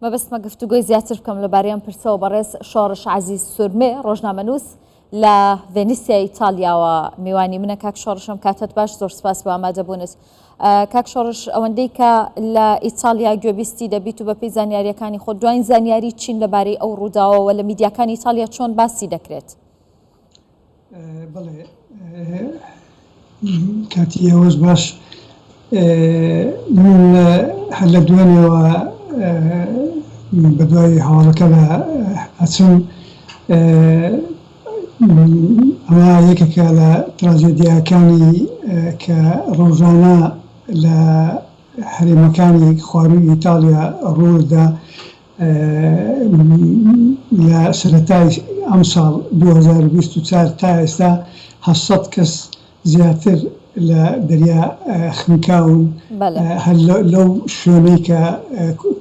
مەبەستمە گفتوگۆی زیاتر بکەم لەبارەی ئەم پرسەوە بەڕێز شۆڕش عەزیز سورمێ ڕۆژنامەنووس لە ڤێنیسیای ئیتالیاوە میوانی منە کاک شۆڕش ئەم کاتەت باش زۆر سپاس بۆ ئامادەبوونت کاک شۆڕش ئەوەندەی کە لە ئیتالیا گوێبیستی دەبیت و بەپێی زانیاریەکانی خۆت دواین زانیاری چین لەبارەی ئەو ڕووداوەوە لە میدیاکانی ئیتالیا چۆن باسی دەکرێت؟ بەڵێ کاتی ئێوەش باش من هەر لە دوێنێوە بەدوای هەواڵەکەدا ئەچم ئەمە یەکێکە لە تراژێدیاکانی کە ڕۆژانە لە هەرێمەکانی خوارووی ئیتاڵیا ڕوودا لە سەرەتای ئەمساڵ 2024 تا ئێستا 800 کەس زیاتر لە دەریا خنکاون هەر لەو شوێنەی کە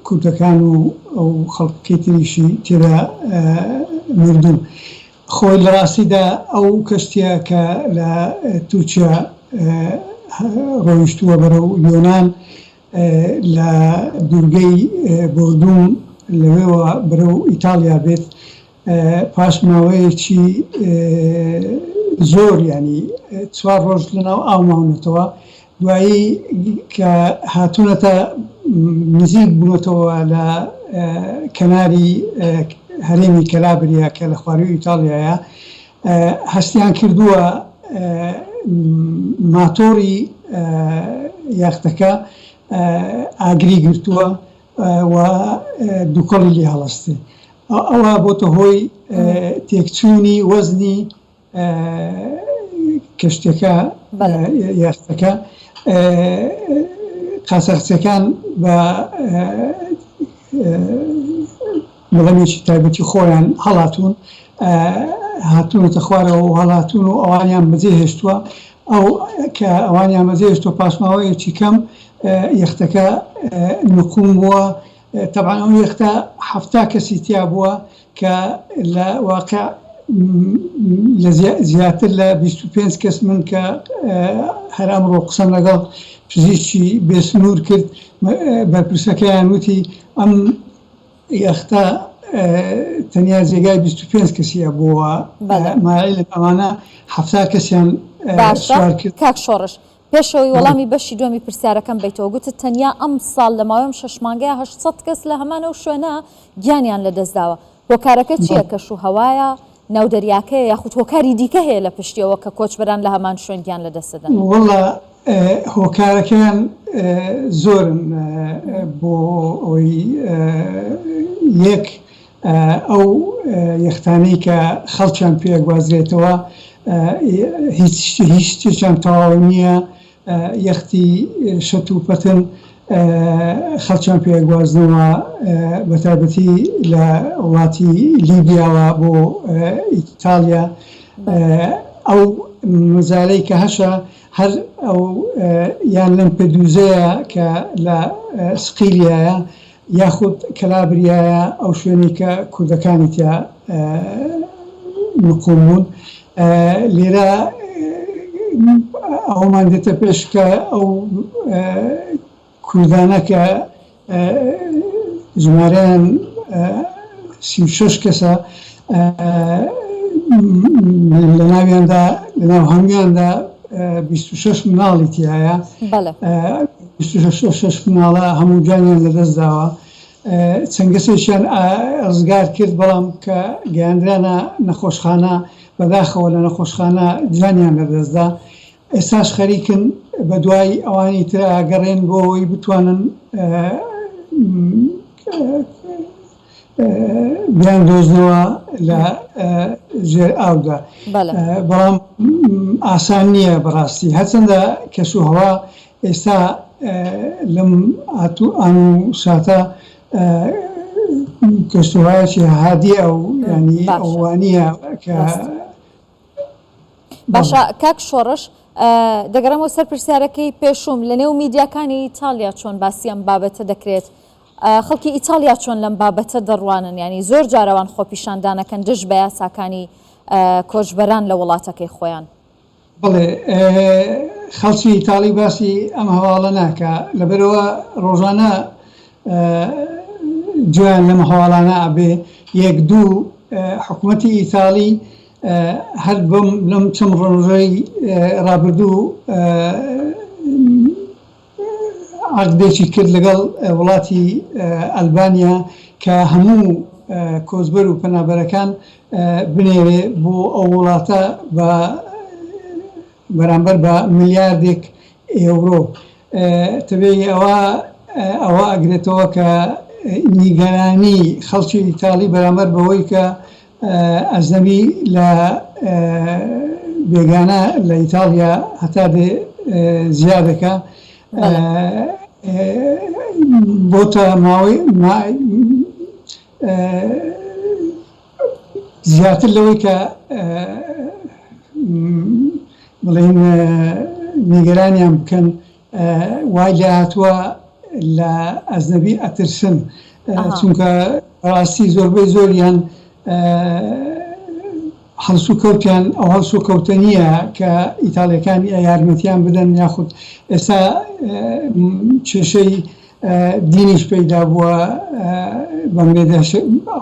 کوردەکان و ئەو خەڵکەی تریشی تێدا مردوون. خۆی لە ڕاستیدا ئەو کەشتیە کە لە تورکیا ڕۆیشتووە بەرەو یۆنان لە دوورگەی بۆردوم لەوێوە بەرەو ئیتاڵیا بێت پاش ماوەیەکی زۆر یانی چوار ڕۆژ لەناو ئاو ماونەتەوە دوایی کە هاتوونەتە نزیک بوونەتەوە لە کەناری هەرێمی کەلابریا کە لە خواروی ئیتاڵیایە هەستیان کردووە ماتۆڕی یاختەکە ئاگری گرتووە و دووکەڵی لێ هەڵەستێ ئەوە بۆتە هۆی تێکچوونی وەزنی کەشتەکە یاختەکە قاچاخچیەکان بە بەڵێنێکی تایبەتی خۆیان هەڵاتوون هاتوونەتە خوارەوە و هەڵاتوون و ئەوانیان بەجێ هێشتووە ئەو کە ئەوانیان بەجێ هێشتووە پاشماوەیەکی کەم یەختەکە نقوم بووە تەبعەن ئەو یەختە 70 کەسی تیا بووە کە لە واقع لە زیاتر لە 25 کەس من کە هەر ئەمڕۆ قسەم لەگەڵ پزیشکی بێسنوور کرد بەرپرسەکەیان وتی ئەم یەختە تەنیا جێگای 25 کەسی ئەبووە ماعیلم ئەوانە 70 کەسیان باشە کاک شۆڕش پێشەوەی وەڵامی بەشی دووەمی پرسیارەکەم بەیتەوە گوتت تەنیا ئەمساڵ لە ماوەی ئەم شەش مانگەیا 800 کەس لە هەمان ئەو شوێنە گیانیان لەدەستداوە هۆکارەکە چییە کەش و هەوایە ناو دەریاکەیە یاخود هۆکاری دیکە هەیە لە پشتیەوە کە کۆچبەران لە هەمان شوێن گیان لەدەست دەدەن؟ وەڵا هۆکارەکەیان زۆرن بۆ ئەوەی یەک ئەو یەختانەی کە خەڵکیان پێ ئەگوازرێتەوە هیچ هیچ شتێکیان تەواو نییە یەختی شەت و پەتن خەڵکیان پێ ئەگوازنەوە بەتایبەتی لە وڵاتی لیبیاوە بۆ ئیتاڵیا ئەو مەجالەی کە هەشە هەر ئەو یان لەمپدوزەیە کە لە سقیلیایە یاخود کەلابریایە ئەو شوێنەی کە کوردەکانی تیا نقوم بوون لێرە ئەومان دێتە پێش کە ئەو کوردانە کە ژمارەیان 36 کەسە لە ناویاندا لەناو هەمویاندا 26 مناڵی تایە 26 مناڵە هەموو گیانیان لەدەستداوە چەند کەسێکیان ڕزگار کرد بەڵام کە گەیاندرانە نەخۆشخانە بەداخەوە لە نەخۆشخانە گیانیان لەدەستدا ئێستاش خەریکن بەدوای ئەوانی تر ئاگەڕێن بۆ ئەوەی بتوانن بیان دۆزنەوە لە ژێر ئاودا بەڵام ئاسان نییە بەڕاستی هەرچەندە کەش و هەوا ئێستا لەم ئاتو ئان و ساتە کەشوهوایەکی هادیە و ینی ئەوانیە کە باشە کاک شۆڕش دەگەڕێمەوە سەر پرسیارەکەی پێشووم لە نێو میدیاکانی ئیتاڵیا چۆن باسی ئەم بابەتە دەکرێت خەڵکی ئیتاڵیا چۆن لەم بابەتە دەڕوانن ینی زۆر جارەوان خۆپیشاندانەکەن دژ بە یاساکانی کۆچبەران لە وڵاتەکەی خۆیان. بەڵێ خەڵکی ئیتاڵی باسی ئەم هەواڵە ناکا لەبەرئەوە ڕۆژانە. گوێیان لەم هەواڵانە ئەبێ، یەک دوو حکومەتی ئیتاڵی هەر بەم لەم چەند ڕۆژەی ڕابردوو عەقدێکی کرد لەگەڵ وڵاتی ئەلبانیا کە هەموو کۆچبەر و پەنابەرەکان بنێرێ بۆ ئەو وڵاتە بە بەرامبەر بە ملیاردێک ئێورۆ. تەبیعی ئەوە ئەوە ئەگرێتەوە کە نیگەرانی خەڵکی ئیتاڵی بەرامبەر بەوەی کە ئەجنەبی لە بێگانە لە ئیتاڵیا هەتا دێ زیادەکا بۆتە ماوەی زیاتر لەوەی کە بڵێین نیگەرانیان بکەن وای لێهاتووە لە ئەجنەبی ئەترسن چونکە ڕاستی زۆربەی زۆریان هەڵسوکەوتیان ئەو هەڵسوکەوتە نییە کە ئیتاڵیەکان یارمەتیان بدەن یاخود ئێستا کێشەی دینیش پەیدا بووە بەنگلادێش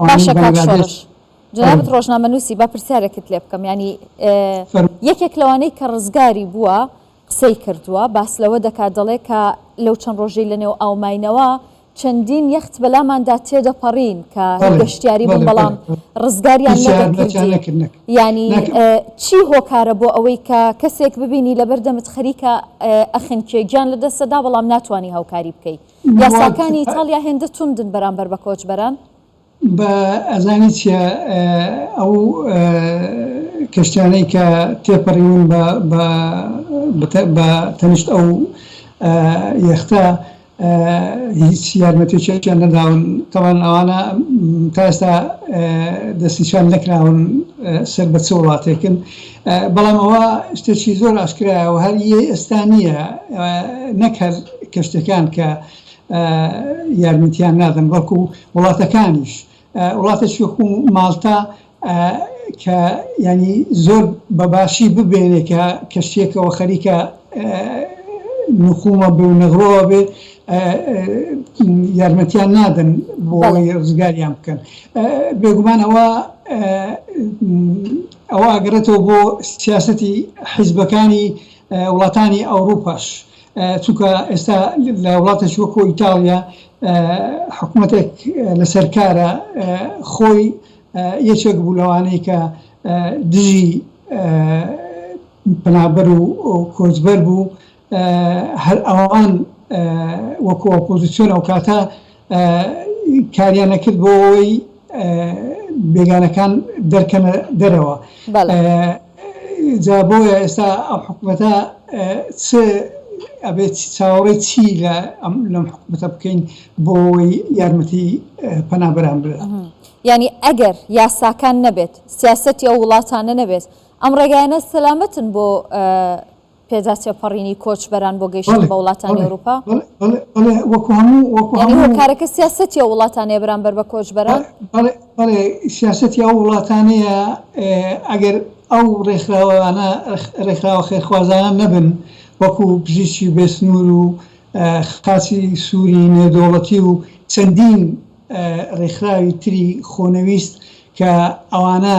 باشە کاک شۆڕش جەنابت ڕۆژنامەنووسی با پرسیارێکت لێ بکەم ینی یەکێک لەوانەی کە ڕزگاری بووە قسەی کردووە باس لەوە دەکات دەڵێ کە لەو چەند ڕۆژەی لەنێو ئاو ماینەوە چەندین یەخت بەلاماندا تێدەپەڕین کە گەشتیاری بوون بەڵام ڕزگاریان نەدەکردین یانی چی هۆکارە بۆ ئەوەی کە کەسێک ببینی لەبەر دەمت خەریکە ئەخنکێ گیان لە دەستەدا بەڵام ناتوانانی هاوکاری بکەی یاساکانی ئیتاڵیا هێندە توندن بەرامبەر بە کۆچبەران؟ بە ئەزانی چیە ئەو کەشتیانەی کە تێپەڕیون بە بە تەنیشت ئەو یەختە هیچ یارمەتیەکیان نەداون تەبعەن ئەوانە تا ئێستا دەستنیشان نەکراون سەر بە چ وڵاتێکن بەڵام ئەوە شتێکی زۆر ئاشکرایە و هەر ئێستا نییە نەک هەر کەشتەکان کە یارمەتیان نادەن بەڵکو وڵاتەکانیش وڵاتێکی وەکو ماڵتا کە ینی زۆر بە باشی ببێنێ کە کەشتیەکەوە خەریکە نخومە بێ و نەغرۆوە بێ یارمەتیان نادەن بۆ ڕزگاریان بکەن بێگومان ئەوە ئەوە ئەگەڕێتەوە بۆ سیاسەتی حیزبەکانی وڵاتانی ئەوروپاش چونکە ئێستا لە وڵاتێکی وەکو ئیتاڵیا حکومەتێک لەسەر کارە خۆی یەکێک بوو لەوانەی کە دژی پەنابەر و کۆچبەر بوو هەر ئەوان وەکو ئۆپۆزیسیۆن ئەو کاتە کاریان نەکرد بۆ ئەوەی بێگانەکان دەرکەنە دەرەوە جا بۆیە ئێستا ئەم حکومەتە چ ئەبێت چاوەڕێی چی لە لەم حکومەتە بکەین بۆ ئەوەی یارمەتی پەنابەران بدات؟ یانی ئەگەر یاساکان نەبێت، سیاسەتی ئەو وڵاتانە نەبێت، ئەم ڕێگایانە سەلامەتن بۆ پێدا تێپەڕینی کۆچبەران بۆ گەیشتن بە وڵاتانی ئەوروپا؟ وەکو هەموو وەکو یانی هۆکارەکە سیاسەتی ئەو وڵاتانەیە بەرامبەر بە کۆچبەران؟ بەڵێ سیاسەتی ئەو وڵاتانەیە ئەگەر ئەو ڕێکخراوانە ڕێکخراوە خێرخوازانە نەبن وەکو پزیشکی بێسنوور و خاچی سووری نێودەوڵەتی و چەندین ڕێکخراوی تری خۆنەویست کە ئەوانە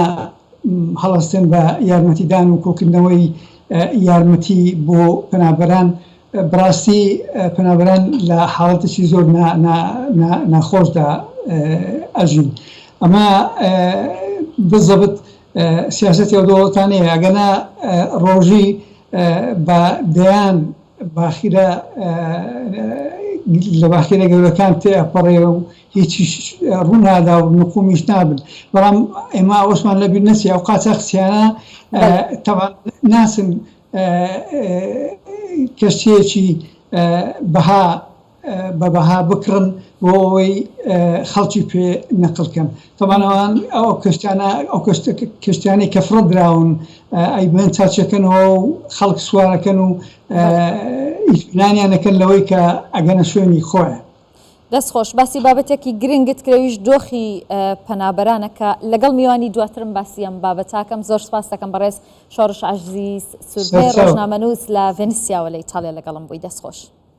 هەڵەستن بە یارمەتیدان و کۆکردنەوەی یارمەتی بۆ پەنابەران، بەڕاستی پەنابەران لە حاڵەتێکی زۆر ناخۆشدا ئەژین. ئەمە بزەبت سیاسەتی ئەو دەوڵەتانەیە، ئەگەرنا ڕۆژی بە دەیان باخیرە لە باخیرە گەورەکان تێئەپەڕێ و هیچیش ڕوونادا و نقومیش نابن، بەڵام ئێمە ئەوەشمان لەبیر نەچێ ئەو قاچاخچیانە تەبعەن ناچن کەشتییەکی بەها بە بەها بکڕن بۆ ئەوەی خەڵکی پێ نەقل کەن. تەبعەن ئەوان ئەو کەشتیانە ئەو کەشتیانەی کە فڕە دراون ئەیبەن چاچەکەنەوە و خەڵک سوارەکەن و ئیتمینانیان ئەکەن لەوەی کە ئەگەنە شوێنی خۆیان. دەست خۆش باسی بابەتێکی گرنگت کرد ئەویش دۆخی پەنابەرانە کە لەگەڵ میوانی دواترم باسی ئەم بابەتاکەم زۆر سپاس دەکەم بەڕێز شۆڕش عەزیز سوربێ ڕۆژنامەنووس لە ڤێنسیاوە لە ئیتاڵیا لەگەڵم بووی دەست خۆش.